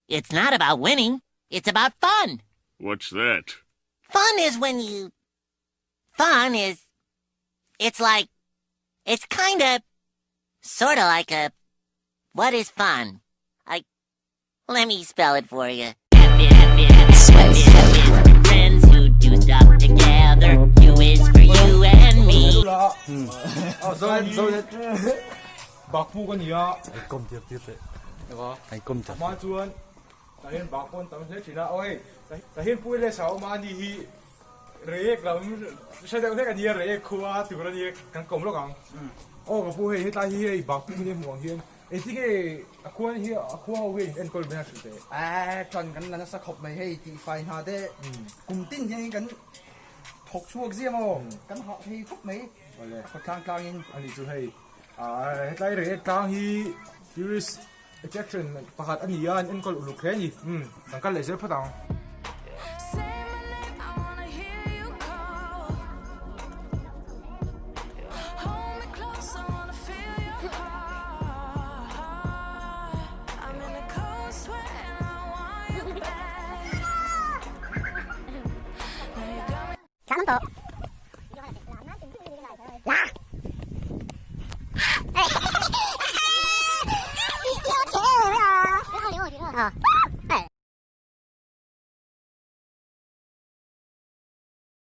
It's not about winning, it's about fun. What's that? Fun is when you. Fun is. It's like. It's kinda. Sorta like a. What is fun? I. Let me spell it for you. F F F F F Friends who do stuff together. U is for you and me. Bakpuk a ni a. A hma chuan tah hian bak pawh an tam hle thin a, aw hei tah hian Pu Elias a awm a ani hi Reiek lam hre deuh hlek a nia Reiek khua tur a nia kan kawm lawk ang. Aw ka pu hei hetlai hi hei bakpuk nia hmuh ang hian engtin nge a khua hi a khua ho hi a in enkawl mai a hrilh teh. Aaa ṭan kan la nasa khawp mai hei tihfai hna te kum tin hian kan thawk chhuak ziam aw kan hah thei khawp mai a khaw tlang tlangin. Ani chu hei Hetlai reh tlang hi tourist attraction pakhat a ni a, an enkawl uluk hle a ni. Umm, kan kal leh zel phawt ang.